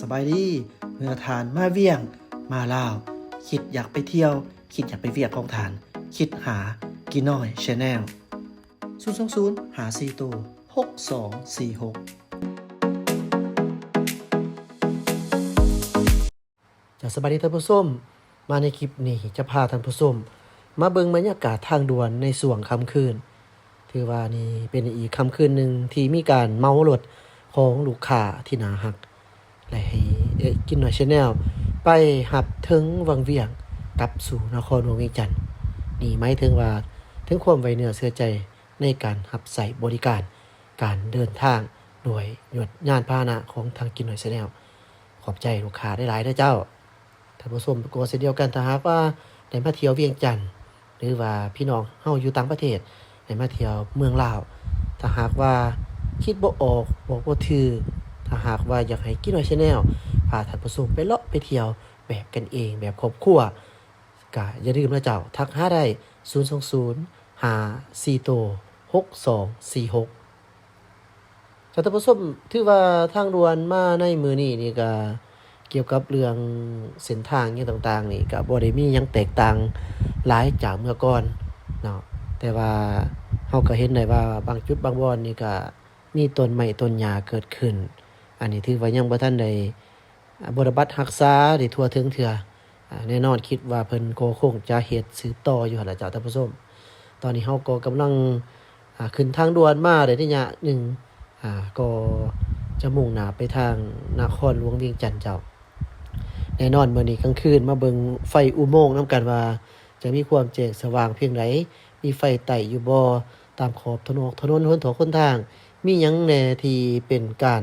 ສະບາຍດີ ເມື່ອທ່ານມາວຽງ ມາລາວ ຄິດຢາກໄປທ່ຽວ ຄິດຢາກໄປວຽກຂອງທ່ານ ຄິດຫາກີນ້ອຍ Channel ສູນສອງສູນ ຫ້າສີ່ໂຕ ຫົກສອງສີ່ຫົກ. ເຈົ້າ ສະບາຍດີທ່ານຜູ້ຊົມ, ມາໃນຄລິບນີ້ຈະພາທ່ານຜູ້ຊົມມາເບິ່ງບັນຍາກາດທາງດ່ວນໃນຊ່ວງຄ່ຳຄືນ. ຖືວ່ານີ້ເປັນອີກຄ່ຳຄືນໜຶ່ງທີ່ມີການເໝົາລົດຂອງລູກຄ້າທີ່ໜ້າຮັກ ແລະ ໃຫ້ ເອີ ກິນໜ້ອຍ Channel ໄປຮັບເຖິງວັງວຽງກັບສູ່ນະຄອນຫຼວງວຽງຈັນ. ນີ້ໝາຍເຖິງວ່າເຖິງຄວາມໄວ້ເນື້ອເຊື່ອໃຈໃນການຮັບໃຊ້ບໍລິການ ການເດີນທາງດ້ວຍຍານພາຫະນະຂອງທາງກິນໜ້ອຍ Channel. ຂອບໃຈລູກຄ້າຫຼາຍໆເດີເຈົ້າ. ທ່ານຜູ້ຊົມກໍເຊັ່ນດຽວກັນ, ຖ້າຫາກວ່າໄດ້ມາທ່ຽວວຽງຈັນ ຫຼືວ່າພີ່ນ້ອງເຮົາຢູ່ຕ່າງປະເທດໄດ້ມາທ່ຽວເມືອງລາວ, ຖ້າຫາກວ່າຄິດບໍ່ອອກ ບອກບໍ່ຖືກ, ຖ້າຫາກວ່າຢາກໃຫ້ກິນໜ້ອຍ Channel ພາທ່ານຜູ້ຊົມໄປເລາະໄປທ່ຽວແບບກັນເອງ ແບບຄອບຄົວ, ກະຢ່າລືມນະເຈົ້າ, ທັກຫາໄດ້ ສູນສອງສູນ ຫ້າສີ່ໂຕ ຫົກສອງສີ່ຫົກ. ເຈົ້າ ທ່ານຜູ້ຊົມ, ຖືວ່າທາງດ່ວນມາໃນມື້ນີ້ນີ້ກະ ກ່ຽວກັບເລື່ອງເສັ້ນທາງຫຍັງຕ່າງໆນີ້ ກະບໍ່ໄດ້ມີຫຍັງແຕກຕ່າງຫຼາຍຈາກເມື່ອກ່ອນເນາະ, ແຕ່ວ່າເຮົາກະເຫັນໄດ້ວ່າບາງຈຸດບາງບ່ອນນີ້ກະມີຕົ້ນໄມ້ຕົ້ນຫຍ້າເກີດຂຶ້ນ. ອັນນີ້ຖືວ່າຍັງບໍ່ທັນໄດ້ ອ່າ ບົວລະບັດຮັກສາໄດ້ທົ່ວເຖິງເທື່ອ. ອ່າ ແນ່ນອນ ຄິດວ່າເພິ່ນກໍຄົງຈະເຮັດສືບຕໍ່ຢູ່ຫັ້ນລະເຈົ້າ ທ່ານຜູ້ຊົມ. ຕອນນີ້ເຮົາກໍກຳລັງ ອ່າ ຂຶ້ນທາງດ່ວນມາໄດ້ໄລຍະໜຶ່ງ, ອ່າ ກໍຈະມຸ່ງໜ້າໄປທາງນະຄອນຫຼວງວຽງຈັນເຈົ້າ. ແນ່ນອນ ມື້ນີ້ກາງຄືນມາເບິ່ງໄຟອຸໂມງນຳກັນວ່າຈະມີຄວາມແຈ້ງສະຫວ່າງພຽງໃດ, ມີໄຟໄຕ້ຢູ່ບໍ່ ຕາມຂອບຖະໜົນ ຖະໜົນຫົນຖອກຫົນທາງ, ມີຫຍັງແດ່ທີ່ເປັນການ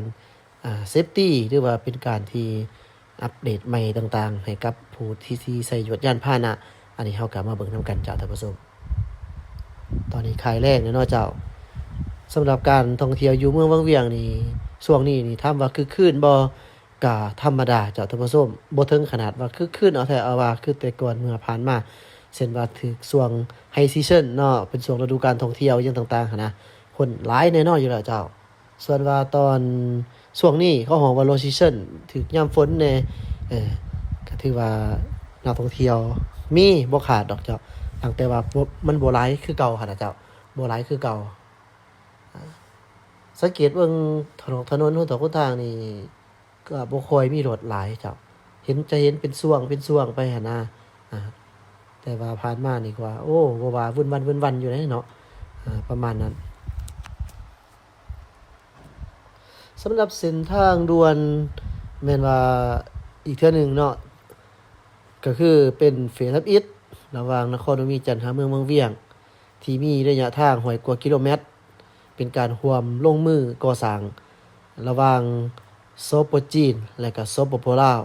ອ່າ ເຊຟຕີ ຫຼືວ່າເປັນການທີ່ອັບເດດໃໝ່ຕ່າງໆ ໃຫ້ກັບຜູ້ທີ່ ທີ່ໃຊ້ລົດຍານພາຫະນະ. ອັນນີ້ເຮົາກໍມາເບິ່ງນຳກັນເຈົ້າ ທ່ານຜູ້ຊົມ. ຕອນນີ້ຄ້າຍແລງແລ້ວເນາະເຈົ້າ. ສຳລັບການທ່ອງທ່ຽວຢູ່ເມືອງວັງວຽງນີ້ ຊ່ວງນີ້ນີ້ ຖາມວ່າຄຶກຄື້ນບໍ່? ກໍທຳມະດາເຈົ້າ ທ່ານຜູ້ຊົມ, ບໍ່ເຖິງຂະໜາດວ່າຄຶກຄື້ນເອົາແທ້ເອົາວ່າ ຄືແຕ່ກ່ອນເມື່ອຜ່ານມາ, ເຊັ່ນວ່າຖືກຊ່ວງ High Season ເນາະ, ເປັນຊ່ວງລະດູການທ່ອງທ່ຽວຫຍັງຕ່າງໆຫັ້ນນະ, ຄົນຫຼາຍແນ່ນອນຢູ່ແລ້ວເຈົ້າ. ສ່ວນວ່າຕອນຊ່ວງນີ້ເຂົາຮ້ອງວ່າ Low Season ຖືກຍາມຝົນແດ່, ເອີ ກໍຖືວ່ານັກທ່ອງທ່ຽວມີບໍ່ຂາດດອກເຈົ້າ, ຕັ້ງແຕ່ວ່າບໍ່ ມັນບໍ່ຫຼາຍຄືເກົ່າຫັ້ນນະເຈົ້າ, ບໍ່ຫຼາຍຄືເກົ່າ. ສັງເກດເບິ່ງຖະໜົນ ຖະໜົນຫົນທາງ ຫົນທາງນີ້ ກໍບໍ່ຄ່ອຍມີລົດຫຼາຍເຈົ້າ, ເຫັນ ຈະເຫັນເປັນຊ່ວງ ເປັນຊ່ວງໄປຫັ້ນນະ. ອ່າ ແຕ່ວ່າຜ່ານມານີ້ກໍວ່າ ໂອ້ ບໍ່ວ່າວຸ່ນວັນ ວຸ່ນວັນຢູ່ເດ້ເນາະ, ອ່າ ປະມານນັ້ນ. ສຳລັບເສັ້ນທາງດ່ວນ ແມ່ນວ່າອີກເທື່ອໜຶ່ງເນາະ, ກໍຄືເປັນເຟສທຳອິດ ລະຫວ່າງນະຄອນຫຼວງວຽງຈັນຫາເມືອງວັງວຽງ ທີ່ມີໄລຍະທາງຮ້ອຍກວ່າກິໂລແມັດ, ເປັນການຮ່ວມລົງມືກໍ່ສ້າງລະຫວ່າງ ສປ ຈີນ ແລະກະ ສປປ ລາວ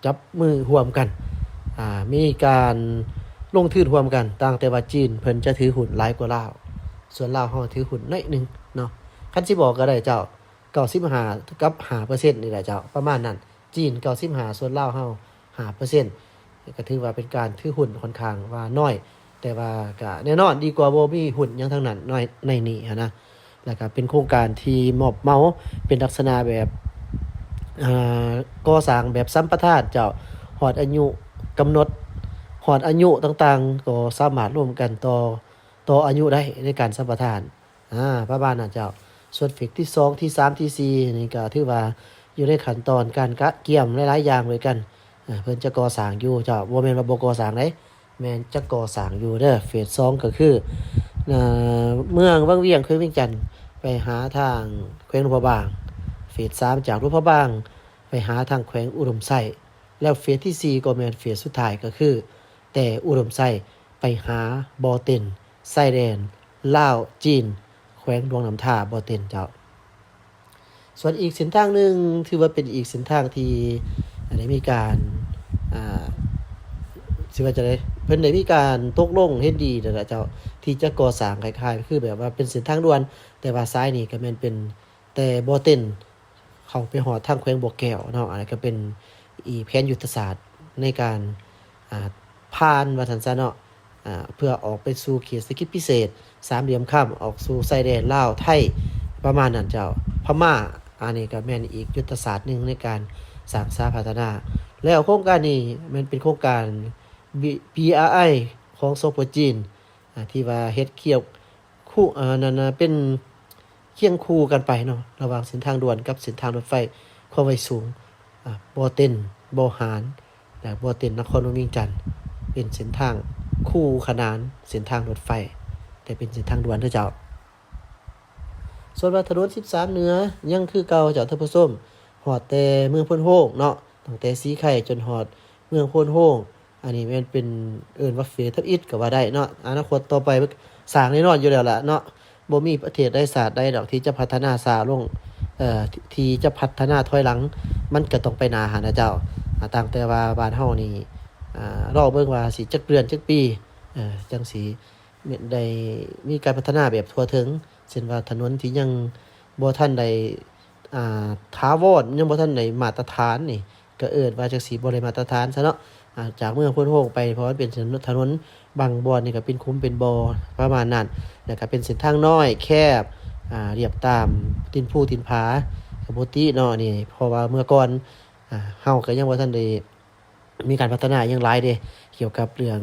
ຈັບມືຮ່ວມກັນ, ອ່າ ມີການລົງທຶນຮ່ວມກັນ, ຕ່າງແຕ່ວ່າຈີນເພິ່ນຈະຖືຫຸ້ນຫຼາຍກວ່າລາວ, ສ່ວນລາວເຮົາຖືຫຸ້ນໜ້ອຍໜຶ່ງເນາະ. ຄັນຊິບອກກໍໄດ້ເຈົ້າ, ເກົ້າສິບຫ້າກັບຫ້າເປີເຊັນນີ້ແຫຼະເຈົ້າ, ປະມານນັ້ນ. ຈີນເກົ້າສິບຫ້າ ສ່ວນລາວເຮົາຫ້າເປີເຊັນ, ກໍຖືວ່າເປັນການຖືຫຸ້ນຂ້ອນຂ້າງວ່າໜ້ອຍ, ແຕ່ວ່າກໍແນ່ນອນດີກວ່າບໍ່ມີຫຸ້ນຫຍັງທັງນັ້ນໃນ ໃນນີ້ຫັ້ນນະ. ແລ້ວກໍເປັນໂຄງການທີ່ມອບເໝົາເປັນລັກສະນະແບບ ເອີ ກໍ່ສ້າງແບບສຳປະທານເຈົ້າ, ຮອດອາຍຸກຳນົດ ຮອດອາຍຸຕ່າງໆ ກໍສາມາດລວມກັນຕໍ່ ຕໍ່ອາຍຸໄດ້ໃນການສຳປະທານ. ອ່າ ປະມານນັ້ນເຈົ້າ. ສ່ວນເຟສທີສອງ ທີສາມ ທີສີ່ ນີ້ກໍຖືວ່າຢູ່ໃນຂັ້ນຕອນການກະກຽມຫຼາຍໆຢ່າງດ້ວຍກັນ. ອ່າ ເພິ່ນຈະກໍ່ສ້າງຢູ່ເຈົ້າ, ບໍ່ແມ່ນວ່າບໍ່ກໍ່ສ້າງເດ້, ແມ່ນຈະກໍ່ສ້າງຢູ່ເດີ. ເຟສສອງ ກໍຄື ເອີ ເມືອງວັງວຽງ ແຂວງວຽງຈັນ ໄປຫາທາງແຂວງຫຼວງພະບາງ, ເຟສສາມ ຈາກຫຼວງພະບາງໄປຫາທາງແຂວງອຸດົມໄຊ, ແລ້ວເຟສທີສີ່ ກໍແມ່ນເຟສສຸດທ້າຍ ກໍຄືແຕ່ອຸດົມໄຊໄປຫາບໍ່ເຕັນ ຊາຍແດນລາວ-ຈີນ ແຂວງຫຼວງນ້ຳທາ ບໍ່ເຕັນເຈົ້າ. ສ່ວນອີກເສັ້ນທາງໜຶ່ງ ຖືວ່າເປັນອີກເສັ້ນທາງທີ່ ອ່າ ໄດ້ມີການ ອ່າ ຊິວ່າຈັ່ງໃດ ເພິ່ນໄດ້ມີການຕົກລົງເຫັນດີນັ້ນລະເຈົ້າ ທີ່ຈະກໍ່ສ້າງຄ້າຍໆຄືແບບວ່າເປັນເສັ້ນທາງດ່ວນ ແຕ່ວ່າສາຍນີ້ກໍແມ່ນເປັນແຕ່ບໍ່ເຕັນ ເຂົ້າໄປຮອດທາງແຂວງບໍ່ແກ້ວເນາະ. ອັນນັ້ນກໍເປັນອີກແຜນຍຸດທະສາດໃນການ ອ່າ ຜ່ານວ່າຊັ້ນຊະເນາະ, ອ່າ ເພື່ອອອກໄປສູ່ເຂດເສດຖະກິດພິເສດສາມຫຼ່ຽມຄຳ, ອອກສູ່ຊາຍແດນລາວ-ໄທ ປະມານນັ້ນເຈົ້າ, ພະມ້າ. ອັນນີ້ກໍແມ່ນອີກຍຸດທະສາດໜຶ່ງໃນການ ສ້າງສາພັດທະນາ. ແລ້ວໂຄງການນີ້ແມ່ນເປັນໂຄງການ ບີ ບີອາໄອ ຂອງ ສປ ຈີນ ອາ ທີ່ວ່າເຮັດຄຽບຄູ່ ອາ ນັ້ນນະ ເປັນຄຽງຄູ່ກັນໄປເນາະ ລະຫວ່າງເສັ້ນທາງດ່ວນກັບເສັ້ນທາງລົດໄຟຄວາມໄວສູງ ອາ ບໍ່ເຕັນ ບໍ່ຫານ ແລະ ບໍ່ເຕັນ ນະຄອນຫຼວງວຽງຈັນ ເປັນເສັ້ນທາງຄູ່ຂນານເສັ້ນທາງລົດໄຟ ແຕ່ເປັນເສັ້ນທາງດ່ວນເດີເຈົ້າ. ສ່ວນວ່າຖະໜົນສິບສາມເໜືອຍັງຄືເກົ່າເຈົ້າທ່ານຜູ້ຊົມ ຮອດແຕ່ເມືອງໂພນໂຮງເນາະ ຕັ້ງແຕ່ສີໄຄຈົນຮອດເມືອງໂພນໂຮງ. ອັນນີ້ແມ່ນເປັນ ເອີ້ນວ່າເຟສທຳອິດກໍວ່າໄດ້ເນາະ ອະນາຄົດຕໍ່ໄປສ້າງແນ່ນອນຢູ່ແລ້ວລະເນາະ. ບໍ່ມີປະເທດໃດຊາດໃດດອກທີ່ຈະພັດທະນາຊ້າລົງ ເອີ ທີ່ຈະພັດທະນາຖອຍຫຼັງ ມັນກໍຕ້ອງໄປໜ້າຫັ້ນນະເຈົ້າ. ອາ ຕັ້ງແຕ່ວ່າບ້ານເຮົານີ້ ອາ ລໍເບິ່ງວ່າຊິຈັກເດືອນຈັກປີ ເອີ ຈັ່ງຊິ ໄດ້ມີການພັດທະນາແບບທົ່ວເຖິງ ເຊັ່ນວ່າຖະໜົນທີ່ຍັງບໍ່ທັນໄດ້ ອາ ຖາວອນ ຍັງບໍ່ທັນໄດ້ມາດຕະຖານນີ້ ກໍເອີ້ນວ່າຈັ່ງຊີ້ ບໍ່ໄດ້ມາດຕະຖານຊະເນາະ. ອາ ຈາກເມືອງໂພນໂຮງໄປ ເພາະວ່າມັນເປັນຖະໜົນ ຖະໜົນບາງບ່ອນນີ້ກໍເປັນຂຸມເປັນບໍ່ປະມານນັ້ນ ແລ້ວກໍເປັນເສັ້ນທາງນ້ອຍແຄບ ອາ ລຽບຕາມຕີນພູຕີນຜາ ກໍບໍ່ຕິເນາະນີ້ ເພາະວ່າເມື່ອກ່ອນ ອາ ເຮົາກໍຍັງບໍ່ທັນໄດ້ ມີການພັດທະນາຫຍັງຫຼາຍເດ້ ກ່ຽວກັບເລື່ອງ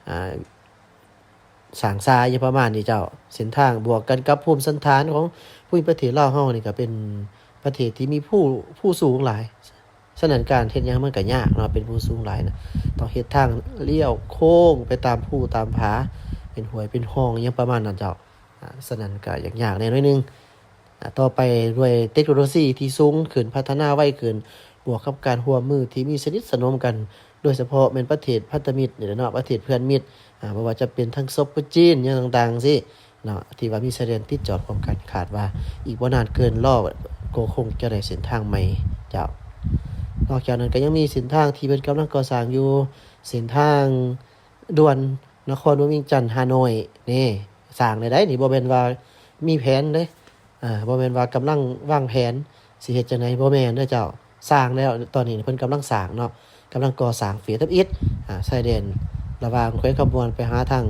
ອາ ສ້າງສາຫຍັງປະມານນີ້ເຈົ້າ. ເສັ້ນທາງບວກກັນກັບພູມສັນຖານຂອງພູມິປະເທດລາວເຮົານີ້ ກໍເປັນປະເທດທີ່ມີພູ ພູສູງຫຼາຍ ສະນັ້ນການເຮັດຫຍັງມັນກໍຍາກເນາະ ເປັນພູສູງຫຼາຍນະ ຕ້ອງເຮັດທາງລ້ຽວໂຄ້ງໄປຕາມພູຕາມຜາ ເປັນຫ້ວຍເປັນຮ່ອງຫຍັງປະມານນັ້ນເຈົ້າ. ອາ ສະນັ້ນກໍຍາກໆແດ່ໜ້ອຍໜຶ່ງ. ອາ ຕໍ່ໄປດ້ວຍເຕັກໂນໂລຊີທີ່ສູງຂຶ້ນ ພັດທະນາໄວຂຶ້ນ ບວກກັບການຮ່ວມມືທີ່ມີສະໜິດສະໜົມກັນ ໂດຍສະເພາະແມ່ນປະເທດພັນທະມິດນີ້ແຫຼະເນາະ ປະເທດເພື່ອນມິດ ອາ ບໍ່ວ່າຈະເປັນທັງ ສປ ຈີນ ຫຍັງຕ່າງໆຊີ້ເນາະ ທີ່ວ່າມີຊາຍແດນຕິດຈອດພ້ອມກັນ ຄາດວ່າອີກບໍ່ນານເກີນລໍກໍຄົງຈະໄດ້ເສັ້ນທາງໃໝ່ເຈົ້າ. ນອກຈາກນັ້ນກໍຍັງມີເສັ້ນທາງທີ່ເພິ່ນກຳລັງກໍ່ສ້າງຢູ່ ເສັ້ນທາງດ່ວນນະຄອນຫຼວງວຽງຈັນ ຮ່າໂນ້ຍນີ້ ສ້າງແລ້ວໃດ໋ນີ້ ບໍ່ແມ່ນວ່າມີແຜນເດ້ ເອີ ບໍ່ແມ່ນວ່າກຳລັງວາງແຜນຊິເຮັດຈັ່ງໃດ ບໍ່ແມ່ນເດີເຈົ້າ ສ້າງແລ້ວ ຕອນນີ້ເພິ່ນກຳລັງສ້າງເນາະ ກຳລັງກໍ່ສ້າງເຟສທຳອິດ ອາ ຊາຍແດນລະຫວ່າງແຂວງຄຳມ່ວນໄປຫາທາງ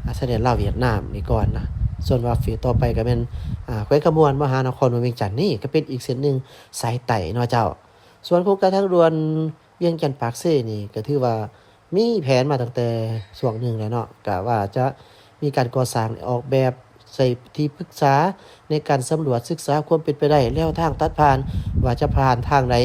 ອາ ຊາຍແດນລາວຫວຽດນາມນີ້ກ່ອນນະ. ສ່ວນວ່າເຟສຕໍ່ໄປກໍແມ່ນ ອາ ແຂວງຄຳມ່ວນມາຫານະຄອນຫຼວງວຽງຈັນ ນີ້ກໍເປັນອີກເສັ້ນໜຶ່ງສາຍໃຕ້ເນາະເຈົ້າ. ສ່ວນໂຄງການທາງດ່ວນວຽງຈັນປາກເຊນີ້ ກໍຖືວ່າ ມີແຜນມາຕັ້ງແຕ່ຊ່ວງໜຶ່ງແລ້ວເນາະ ກະວ່າຈະມີການກໍ່ສ້າງ ອອກແບບໃສ່ທີ່ປຶກສາໃນການສຳຫຼວດສຶກສາຄວາມເປັນໄປໄດ້ ແນວທາງຕັດຜ່ານ ວ່າຈະຜ່ານທາງໃດ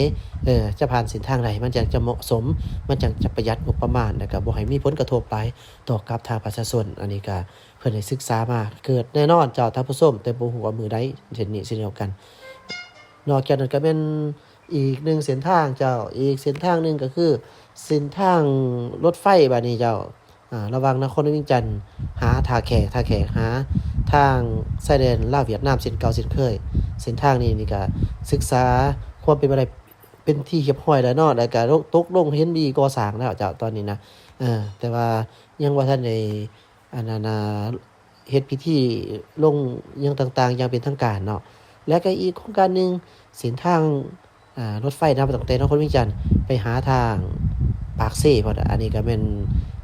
ເອີ ຈະຜ່ານເສັ້ນທາງໃດ ມັນຈັ່ງຈະເໝາະສົມ ມັນຈັ່ງຈະປະຢັດງົບປະມານ ແລ້ວກະບໍ່ໃຫ້ມີຜົນກະທົບຫຼາຍຕໍ່ກັບທາງປະຊາຊົນ. ອັນນີ້ກະເພິ່ນໄດ້ສຶກສາມາ ເກີດແນ່ນອນເຈົ້າທ່ານຜູ້ຊົມ ແຕ່ບໍ່ຮູ້ວ່າມື້ໃດ ເຊັ່ນນີ້ເຊັ່ນດຽວກັນ. ນອກຈາກນັ້ນກະແມ່ນ ອີກໜຶ່ງເສັ້ນທາງເຈົ້າ ອີກເສັ້ນທາງໜຶ່ງກໍຄືເສັ້ນທາງລົດໄຟບາດນີ້ເຈົ້າ ອາ ລະຫວ່າງນະຄອນຫຼວງວຽງຈັນຫາທ່າແຂກ ທ່າແຂກຫາທາງຊາຍແດນລາວຫວຽດນາມເຊັ່ນເກົ່າເຊັ່ນເຄີຍ. ເສັ້ນທາງນີ້ນີ້ກະສຶກສາຄວາມເປັນໄປໄດ້ເປັນທີ່ຮຽບຮ້ອຍແລ້ວເນາະ ແລ້ວກະຕົກລົງເຫັນດີກໍ່ສ້າງແລ້ວເຈົ້າຕອນນີ້ນະ ເອີ ແຕ່ວ່າຍັງບໍ່ທັນໄດ້ ອັນນັ້ນນະ ເຮັດພິທີລົງຫຍັງຕ່າງໆຢ່າງເປັນທາງການເນາະ. ແລະກະອີກໂຄງການໜຶ່ງ ເສັ້ນທາງ ອາ ລົດໄຟນຳຕັ້ງແຕ່ນະຄອນວຽງຈັນໄປຫາທາງປາກເຊພຸ້ນ ອັນນີ້ກະແມ່ນ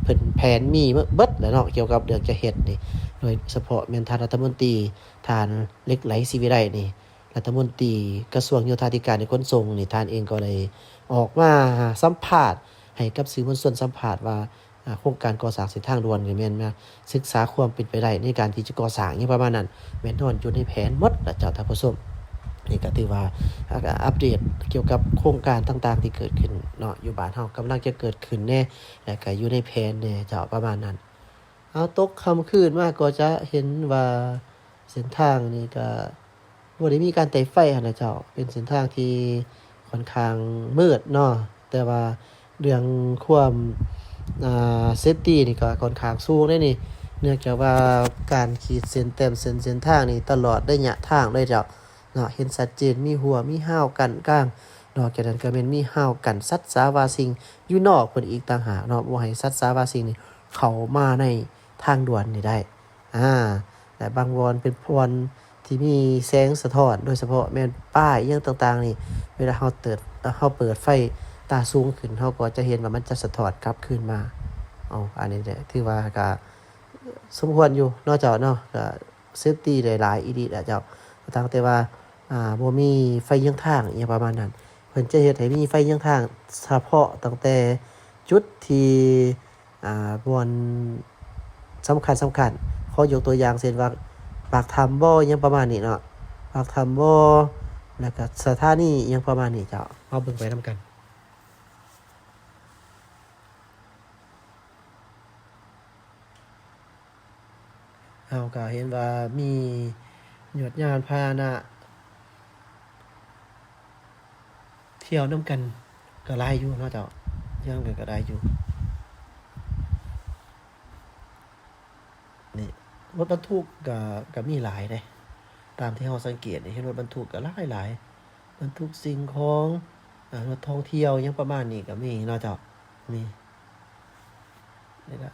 ເພິ່ນແຜນມີເບິດແລ້ວເນາະ ກ່ຽວກັບເລື່ອງຈະເຮັດນີ້ ໂດຍສະເພາະແມ່ນທ່ານລັດຖະມົນຕີ ທ່ານ ເຫຼັກໄຫຼ ສີວິໄລ ນີ້ ລັດຖະມົນຕີກະຊວງໂຍທາທິການ ແລະ ຂົນສົ່ງນີ້ ທ່ານເອງກໍໄດ້ອອກມາສຳພາດໃຫ້ກັບສື່ມວນຊົນ ສຳພາດວ່າ ອາ ໂຄງການກໍ່ສ້າງເສັ້ນທາງດ່ວນນີ້ແມ່ນມາສຶກສາຄວາມເປັນໄປໄດ້ໃນການທີ່ຈະກໍ່ສ້າງຫຍັງປະມານນັ້ນ ແມ່ນນອນຢູ່ໃນແຜນໝົດລະເຈົ້າທ່ານຜູ້ຊົມ. ນີ້ກະຖືວ່າ ອາ ອັບເດດກ່ຽວກັບໂຄງການຕ່າງໆທີ່ເກີດຂຶ້ນເນາະ ຢູ່ບ້ານເຮົາກຳລັງຈະເກີດຂຶ້ນແດ່ ແລະກະຢູ່ໃນແຜນແດ່ເຈົ້າ ປະມານນັ້ນ. ເອົາ ຕົກຄ່ຳຄືນມາກໍຈະເຫັນວ່າເສັ້ນທາງນີ້ກະ ບໍ່ໄດ້ມີການໄຕ້ໄຟຫັ້ນນະເຈົ້າ ເປັນເສັ້ນທາງທີ່ຂ້ອນຂ້າງມືດເນາະ ແຕ່ວ່າເລື່ອງຄວາມ ອາ ເຊຟຕີນີ້ກໍຂ້ອນຂ້າງສູງເດ້ນີ້ ເນື່ອງຈາກວ່າການຂີດເສັ້ນແຕ້ມເສັ້ນເສັ້ນທາງນີ້ຕະຫຼອດໄລຍະທາງເລີຍເຈົ້າເນາະ ເຫັນຊັດເຈນ ມີຮົ້ວມີຮາວກັ້ນກາງ. ນອກຈາກນັ້ນກໍແມ່ນມີຮາວກັ້ນສັດສາວາສິ່ງຢູ່ນອກພຸ້ນອີກຕ່າງຫາກເນາະ ບໍ່ໃຫ້ສັດສາວາສິ່ງນີ້ເຂົ້າມາໃນທາງດ່ວນນີ້ໄດ້. ອາ ແລະ ບາງບ່ອນເປັນບ່ອນທີ່ມີແສງສະທ້ອນ ໂດຍສະເພາະແມ່ນປ້າຍຫຍັງຕ່າງໆນີ້ ເວລາເຮົາເຕີດ ເຮົາເປີດໄຟຕາສູງຂຶ້ນ ເຮົາກໍຈະເຫັນວ່າມັນຈະສະທ້ອນກັບຄືນມາ. ເອົາ ອັນນີ້ແຫຼະ ຖືວ່າກະສົມຄວນຢູ່ເນາະເຈົ້າເນາະ ກະເຊຟຕີໄດ້ຫຼາຍອີ່ຫຼີແຫຼະເຈົ້າ. ຕັ້ງແຕ່ວ່າ ອາ ບໍ່ມີໄຟເຍືອງທາງ ອີ່ຫຍັງປະມານນັ້ນ ເພິ່ ພິ່ນຈະເຮັດໃຫ້ມີໄຟເຍືອງທາງສະເພາະຕັ້ງແຕ່ຈຸດທີ່ ອ່າ ບ່ອນສຳຄັນໆ ຂໍຍົກຕົວຢ່າງເຊັ່ນວ່າ ປາກຖ້ຳບໍ ຫຍັງປະມານນີ້ເນາະ ປາກຖ້ຳບໍ ແລ້ວກະສະຖານີ ຫຍັງປະມານນີ້ເຈົ້າ. ມາເບິ່ງໄປນຳກັນ. ເຮົາກໍເຫັນວ່າມີຍວດຍານພາຫະນະທ່ຽວນຳກັນກໍຫຼາຍຢູ່ເນາະເຈົ້າ, ທ່ຽວນຳກັນກໍຫຼາຍຢູ່. ນີ້ ລົດບັນທຸກກໍ ກໍມີຫຼາຍເດ້ ຕາມທີ່ເຮົາສັງເກດນີ້ ເຫັນລົດບັນທຸກກໍຫຼາຍໆ ບັນທຸກສິ່ງຂອງ ອາ ລົດທ່ອງທ່ຽວຫຍັງປະມານນີ້ກໍມີເນາະເຈົ້າ. ນີ້ ນີ້ລະ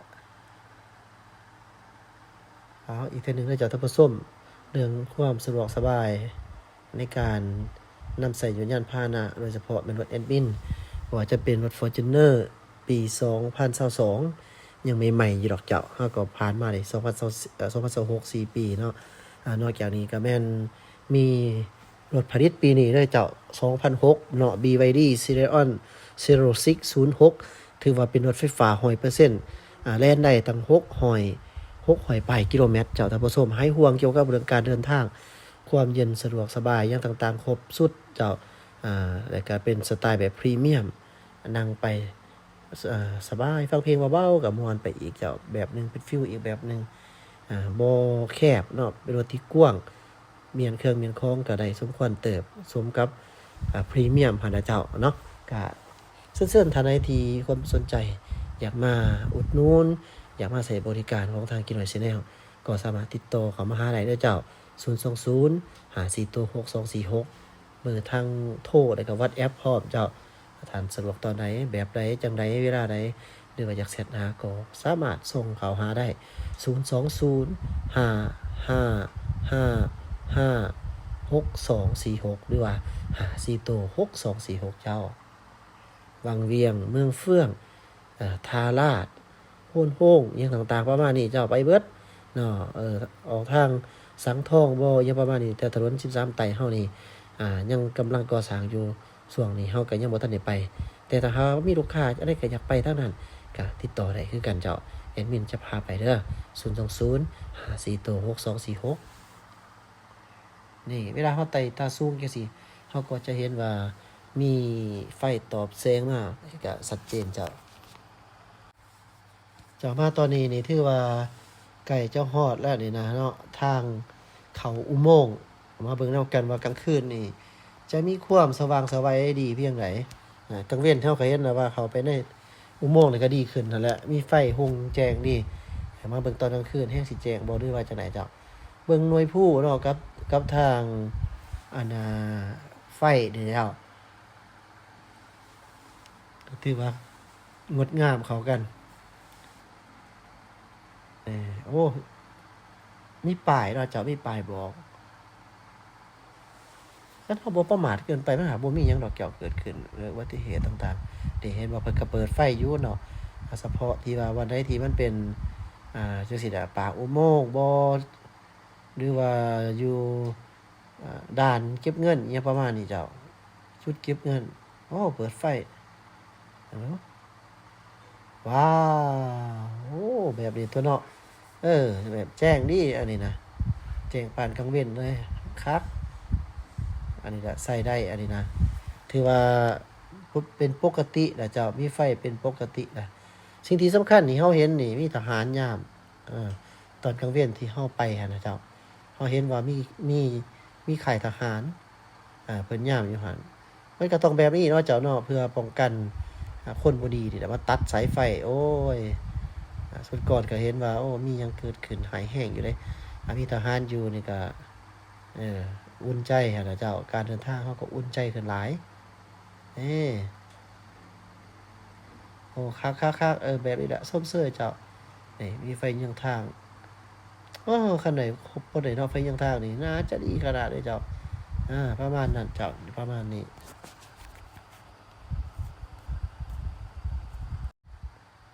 ເອົາ ອີກເທື່ອໜຶ່ງເດີເຈົ້າທ່ານຜູ້ຊົມ ເລື່ອງຄວາມສະດວກສະບາຍໃນການນຳໃຊ້ຍົນຍານພາຫະນະ ໂດຍສະເພາະແມ່ນລົດແອດມິນ ບໍ່ວ່າຈະເປັນລົດຟໍຈູນເນີ ປີສອງພັນຊາວສອງ ຍັງໃໝ່ໆຢູ່ດອກເຈົ້າ, ເຮົາກໍຜ່ານມາໄດ້ສອງພັນຊາວ ເອີ ສອງພັນຊາວຫົກ ສີ່ປີເນາະ. ອາ ນອກຈາກນີ້ກໍແມ່ນມີ ລົດຜະລິດປີນີ້ເດີເຈົ້າ ສອງພັນຫົກເນາະ ບີວາຍດີ ຊີເຣອອນ ຊີໂຣຊິກ ສູນຫົກ ຖືວ່າເປັນລົດໄຟຟ້າຮ້ອຍເປີເຊັນ ອາ ແລ່ນໄດ້ຕັ້ງຫົກຮ້ອຍ ຫົກຮ້ອຍປາຍກິໂລແມັດເຈົ້າທ່ານຜູ້ຊົມ. ຫາຍຫ່ວງກ່ຽວກັບເລື່ອງການເດີນທາງ ຄວາມເຢັນສະດວກສະບາຍຫຍັງຕ່າງໆ ຄົບຊຸດເຈົ້າ. ອາ ແລ້ວກະເປັນສະໄຕແບບພຣີມຽມ ນັ່ງໄປ ສະ ສະບາຍ ຟັງເພງເບົາໆ ກໍມ່ວນໄປອີກເຈົ້າ ແບບໜຶ່ງ ເປັນຟີລອີກແບບໜຶ່ງ. ອາ ບໍ່ແຄບເນາະ ເປັນລົດທີ່ກວ້າງ ມ້ຽນເຄື່ອງມ້ຽນຂອງກໍໄດ້ສົມຄວນເຕີບ ສົມກັບ ອາ ພຣີມຽມຫັ້ນນະເຈົ້າເນາະ. ກະເຊີນໆ ທ່ານໃດທີ່ມີຄວາມສົນໃຈ ຢາກມາອຸດໜູນ ຢາກມາໃຊ້ບໍລິການຂອງທາງກິນໄວແຊນແນວ ກໍສາມາດຕິດຕໍ່ເຂົ້າມາຫາໄດ້ເດີເຈົ້າ ສູນສອງສູນ ຫ້າສີ່ໂຕ ຫົກສອງສີ່ຫົກ ເບີທັງໂທ ແລ້ວກໍວັອດແອັບພ້ອມເຈົ້າ. ທ່ານສະດວກຕອນໃດ ແບບໃດ ຈັ່ງໃດ ເວລາໃດ ຫຼືວ່າຢາກແຊັດຫາກໍສາມາດສົ່ງເຂົ້າຫາໄດ້ ສູນສອງສູນ ຫ້າຫ້າຫ້າຫ້າ ຫົກສອງສີ່ຫົກ ຫຼືວ່າ ຫ້າສີ່ໂຕ ຫົກສອງສີ່ຫົກ ເຈົ້າ. ວັງວຽງ ເມືອງເຟືອງ ເອີ ທ່າລາດ ໂພນໂຮງ ຫຍັງຕ່າງໆ ປະມານນີ້ ເຈົ້າ ໄປເບິດເນາະ. ເອີ ອອກທາງສັງທອງບໍ ຫຍັງປະມານນີ້ ແຕ່ຖະໜົນສິບສາມໃຕ້ເຮົານີ້ ອາ ຍັງກຳລັງກໍ່ສ້າງຢູ່ ຊ່ວງນີ້ເຮົາກໍຍັງບໍ່ທັນໄດ້ໄປ. ແຕ່ຖ້າຫາກວ່າມີລູກຄ້າອັນໃດກໍຢາກໄປທາງນັ້ນ ກໍຕິດຕໍ່ໄດ້ຄືກັນເຈົ້າ, ແອດມິນຈະພາໄປເດີ ສູນສອງສູນ ຫ້າສີ່ໂຕ ຫົກສອງສີ່ຫົກ. ນີ້ ເວລາເຮົາໄຕ່ຕາສູງຈັ່ງຊີ້ ເຮົາກໍຈະເຫັນວ່າມີໄຟຕອບແສງມາ ກໍຊັດເຈນເຈົ້າ. ເຈົ້າ ມາຕອນນີ້ນີ້ຖືວ່າໃກ້ຈະຮອດແລ້ວນີ້ນະເນາະ ທາງເຂົ້າອຸໂມງ. ມາເບິ່ງນຳກັນວ່າກາງຄືນນີ້ຈະມີຄວາມສະຫວ່າງສະໄຫວດີພຽງໃດ. ອາ ກາງເວັນເຮົາກໍເຫັນແລ້ວວ່າເຂົ້າໄປໃນອຸໂມງນີ້ກໍດີຂຶ້ນຫັ້ນແຫຼະ ມີໄຟຮຸ່ງແຈ້ງດີ. ມາເບິ່ງຕອນກາງຄືນແຮງຊິແຈ້ງບໍ່ ຫຼືວ່າຈັ່ງໃດເຈົ້າ. ເບິ່ງໜ່ວຍພູເນາະ ກັບ ກັບທາງ ອັນນ່າ ໄຟນີ້ແລ້ວ ກໍຖືວ່າງົດງາມເຂົ້າກັນ. ເອີ ໂອ້ ມີປ້າຍເນາະເຈົ້າ ມີປ້າຍບອກ. ຄັນເຮົາບໍ່ປະໝາດເກີນໄປ ມັນຫາບໍ່ມີຫຍັງດອກເຈົ້າເກີດຂຶ້ນ ເລື່ອງອຸບັດຕິເຫດຕ່າງໆ. ນີ້ເຫັນວ່າເພິ່ນກໍເປີດໄຟຢູ່ເນາະ ສະເພາະທີ່ວ່າບ່ອນໃດທີ່ມັນເປັນ ອ່າ ຈັ່ງຊີ້ລະ ປາກອຸໂມງບໍ ຫຼືວ່າຢູ່ ອ່າ ດ່ານເກັບເງິນ ອີ່ຫຍັງປະມານນີ້ເຈົ້າ ຈຸດເກັບເງິນ. ໂອ້ ເປີດໄຟ ເອີ ວ້າວ ໂອ້ ແບບນີ້ຕົວະເນາະ. ເອີ ແບບແຈ້ງດີອັນນີ້ນະ ແຈ້ງປານກາງເວັນເລີຍ ຄັກ. ອັນນີ້ລະໃຊ້ໄດ້ ອັນນີ້ນະ ຖືວ່າ ເປັນປົກກະຕິລະເຈົ້າ ມີໄຟເປັນປົກກະຕິລະ. ສິ່ງທີ່ສຳຄັນທີ່ເຮົາເຫັນນີ້ ມີທະຫານຍາມ ເອີ ຕອນກາງເວັນທີ່ເຮົາໄປຫັ້ນນະເຈົ້າ ເຮົາເຫັນວ່າມີ ມີ ມີຄ້າຍທະຫານ ເອີ ເພິ່ນຍາມຢູ່ຫັ້ນ. ມັນກໍຕ້ອງແບບນີ້ເນາະເຈົ້າເນາະ ເພື່ອປ້ອງກັນ ອາ ຄົນບໍ່ດີນີ້ແຫຼະ ມາຕັດສາຍໄຟ. ໂອ້ຍ ອາ ຊຸດກ່ອນກໍເຫັນວ່າ ໂອ້ ມີຫຍັງເກີດຂຶ້ນຮ້າຍແຮງຢູ່ເດ້. ອາ ມີທະຫານຢູ່ນີ້ກໍ ເອີ ອຸ່ນໃຈຫັ້ນນະເຈົ້າ ການເດີນທາງເຮົາກໍອຸ່ນໃຈຂຶ້ນຫຼາຍ. ເອີ ໂອ້ ຄັກໆໆ ເອີ ແບບນີ້ລະ ຊົມເຊີຍເຈົ້າ. ນີ້ ມີໄຟເຍືອງທາງ. ໂອ້ ຄັນໄດ້ຄົບ ບໍ່ໄດ້ເນາະ ໄຟເຍືອງທາງນີ້ ໜ້າຈະດີຂະໜາດເລີຍເຈົ້າ. ອາ ປະມານນັ້ນເຈົ້າ ປະມານນີ້.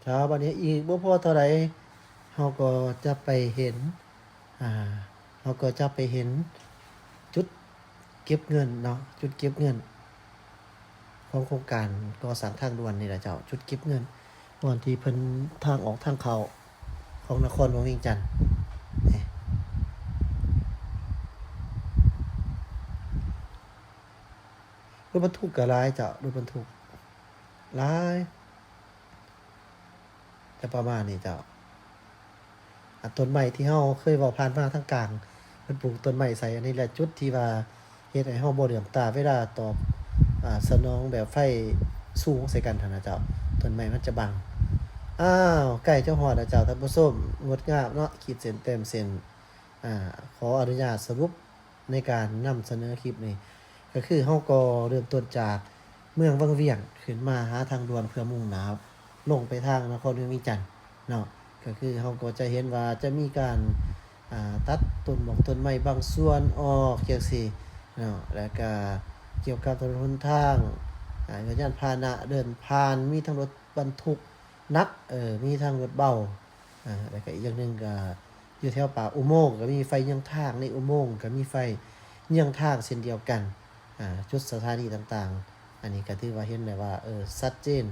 ເຈົ້າ ບັດນີ້ອີກບໍ່ພໍເທົ່າໃດ ເຮົາກໍຈະໄປເຫັນ ອ່າ ເຮົາກໍຈະໄປເຫັນຈຸດເກັບເງິນເນາະ ຈຸດເກັບເງິນ. ຂອງໂຄງການກໍ່ສ້າງທາງດ່ວນນີ້ລະເຈົ້າ, ຈຸດເກັບເງິນບ່ອນທີ່ເພິ່ນທາງອອກທາງເຂົ້າຂອງນະຄອນຫຼວງວຽງຈັນ. ລົດບັນທຸກກໍຫຼາຍເຈົ້າ, ລົດບັນທຸກຫຼາຍ. ຈະປະມານນີ້ເຈົ້າ. ອາ ຕົ້ນໄມ້ທີ່ເຮົາເຄີຍເວົ້າຜ່ານມາທາງກາງ ເພິ່ນປູກຕົ້ນໄມ້ໃສ່. ອັນນີ້ແຫຼະຈຸດທີ່ວ່າເຮັດໃຫ້ເຮົາບໍ່ເຫຼືອມຕາເວລາຕອບ ອາ ສະໜອງແບບໄຟສູງໃສ່ກັນຫັ້ນນະເຈົ້າ, ຕົ້ນໄມ້ມັນຈະບັງ. ອ້າວ ໃກ້ຈະຮອດແລ້ວເຈົ້າທ່ານຜູ້ຊົມ, ງົດງາມເນາະ, ຂີດເສັ້ນແຕ້ມເສັ້ນ. ອາ ຂໍອະນຸຍາດສະຫຼຸບ ໃນການນຳສະເໜີຄລິບນີ້ ກໍຄືເຮົາກໍເລີ່ມຕົ້ນຈາກເມືອງວັງວຽງ ຂຶ້ນມາຫາທາງດ່ວນ ເພື່ອມຸ່ງໜ້າລົງໄປທາງນະຄອນຫຼວງວຽງຈັນເນາະ. ກໍຄືເຮົາກໍຈະເຫັນວ່າຈະມີການ ອາ ຕັດຕົ້ນໝອກຕົ້ນໄມ້ບາງສ່ວນອອກຈັ່ງຊີ້ເນາະ, ແລ້ວກະກ່ຽວກັບຖະໜົນຫົນທາງ ອາ ຍານພາຫະນະເດີນຜ່ານ, ມີທັງລົດບັນທຸກໜັກ ເອີ ມີທັງລົດເບົາ. ອາ ແລ້ວກະອີກຢ່າງໜຶ່ງກະຢູ່ແຖວປາກອຸໂມງ ກະມີໄຟເຍືອງທາງ, ໃນອຸໂມງກະມີໄຟເຍືອງທາງເຊັ່ນດຽວກັນ. ອາ ຈຸດສະຖານີຕ່າງໆ ອັນນີ້ກະຖືວ່າເຫັນໄດ້ວ່າ ເອີ ຊັດເຈນ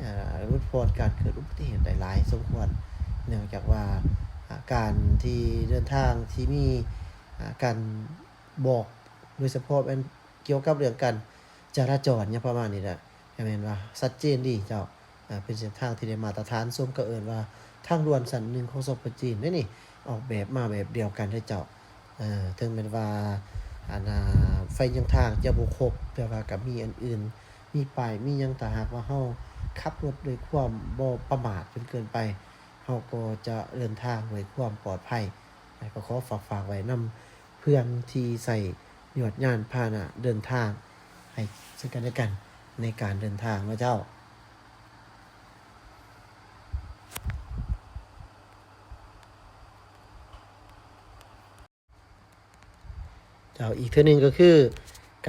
ອາ ຫຼຸດຜ່ອນການເກີດອຸບັດຕິເຫດໄດ້ຫຼາຍສົມຄວນ ເນື່ອງຈາກວ່າ ອາ ການທີ່ເດີນທາງທີ່ມີ ອາ ການບອກ ໂດຍສະເພາະແມ່ນກ່ຽວກັບເລື່ອງການຈະລາຈອນຫຍັງປະມານນີ້ແຫຼະ ກະແມ່ນວ່າຊັດເຈນດີເຈົ້າ. ອາ ເປັນເສັ້ນທາງທີ່ໄດ້ມາດຕະຖານ ສົມກັບເອີ້ນວ່າທາງດ່ວນຊັ້ນໜຶ່ງຂອງສປຈີນເດ້ນີ້, ອອກແບບມາແບບດຽວກັນເດ້ເຈົ້າ. ເອີ ເຖິງແມ່ນວ່າ ອັນ ອາ ໄຟເຍືອງທາງຈະບໍ່ຄົບ ແຕ່ວ່າກະມີອັນອື່ນ ມີປ້າຍ ມີຫຍັງ. ຖ້າຫາກວ່າເຮົາຂັບລົດດ້ວຍຄວາມບໍ່ປະໝາດຈົນເກີນໄປ ເຮົາກໍຈະເດີນທາງດ້ວຍຄວາມປອດໄພ. ແລະ ກໍຂໍຝາກ ຝາກໄວ້ນຳເພື່ອນທີ່ໃຊ້ຍວດຍານພາຫະນະເດີນທາງ ໃຫ້ເຊິ່ງກັນແລະກັນໃນການເດີນທາງເນາະເຈົ້າ. ເຈົ້າ, ອີກເທື່ອໜຶ່ງກໍຄື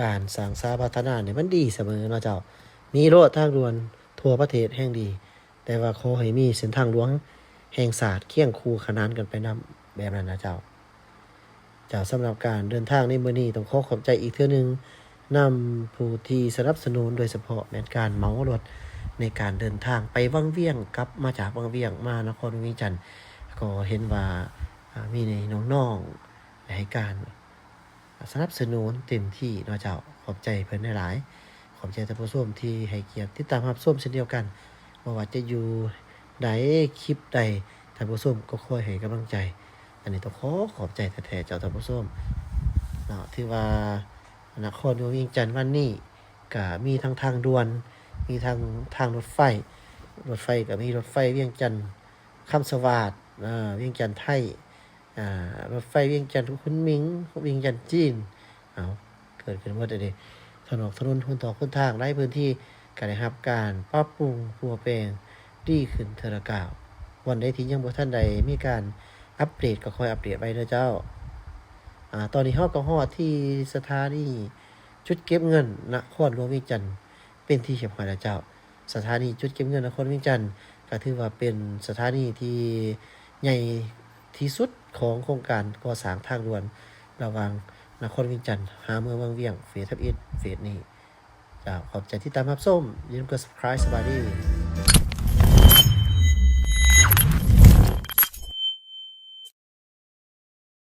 ການສ້າງສາພັດທະນານີ້ມັນດີສະເໝີເນາະເຈົ້າ. ມີໂລດທາງດ່ວນທົ່ວປະເທດແຮ່ງດີ, ແຕ່ວ່າຂໍໃຫ້ມີເສັ້ນທາງຫຼວງແຫ່ງຊາດຄຽງຄູ່ຂະໜານກັນໄປນຳ ແບບນັ້ນນະເຈົ້າ. ເຈົ້າ, ສຳລັບການເດີນທາງໃນມື້ນີ້ ຕ້ອງຂໍຂອບໃຈອີກເທື່ອໜຶ່ງນຳຜູ້ທີ່ສະໜັບສະໜູນ, ໂດຍສະເພາະແມ່ນການເໝົາລົດໃນການເດີນທາງໄປວັງວຽງ, ກັບມາຈາກວັງວຽງມານະຄອນຫຼວງວຽງຈັນ. ກໍເຫັນວ່າ ອາ ມີນ້ອງໆ ໃຫ້ການສະໜັບສະໜູນເຕັມທີ່ເນາະເຈົ້າ. ຂອບໃຈເພິ່ນຫຼາຍໆ. ຂອບໃຈທ່ານຜູ້ຊົມທີ່ໃຫ້ກຽດຕິດຕາມຮັບຊົມເຊັ່ນດຽວກັນ. ບໍ່ວ່າຈະຢູ່ໃດ, ຄລິບໃດ, ທ່ານຜູ້ຊົມກໍຄອຍໃຫ້ກຳລັງໃຈ. ອັນນີ້ຕ້ອງຂໍຂອບໃຈແທ້ໆ ເຈົ້າ, ທ່ານຜູ້ຊົມເນາະ. ຖືວ່ານະຄອນຫຼວງວຽງຈັນວັນນີ້ ກະມີທັງທາງດ່ວນ, ມີທັງທາງລົດໄຟ, ລົດໄຟກະມີລົດໄຟວຽງຈັນຄຳສະຫວາດ, ອາ, ວຽງຈັນໄທ, ອາ, ລົດໄຟວຽງຈັນຄຸນໝິງ, ວຽງຈັນຈີນ, ເອົາ, ເກີດຂຶ້ນໝົດເດ້. ຖະໜົນ, ຖະໜົນຫົນຕອກຫົນທາງ ຫຼາຍພື້ນທີ່ກະໄດ້ຮັບການປັບປຸງປົວແປງດີຂຶ້ນເທື່ອລະກ້າວ. ວັນໃດທີ່ຍັງບໍ່ທັນໄດ້ມີການອັບເດດ ກໍຄອຍອັບເດດໄວ້ເດີເຈົ້າ. ອາ, ຕອນນີ້ເຮົາກໍຮອດທີ່ສະຖານີ ຈຸດເກັບເງິນນະຄອນຫຼວງວຽງຈັນເປັນທີ່ຮຽບຮ້ອຍແລ້ວເຈົ້າ. ສະຖານີຈຸດເກັບເງິນນະຄອນວຽງຈັນ ກໍຖືວ່າເປັນສະຖານີທີ່ໃຫຍ່ທີ່ສຸດຂອງໂຄງການກໍ່ສ້າງທາງດ່ວນລະຫວ່າງນະຄອນວຽງຈັນຫາເມືອງວັງວຽງ ເຟສທຳອິດ ເຟສນີ້. ເຈົ້າ, ຂອບໃຈທີ່ຕິດຕາມຮັບຊົມ. ຢ່າລືມກົດ Subscribe. ສະບາຍດີ.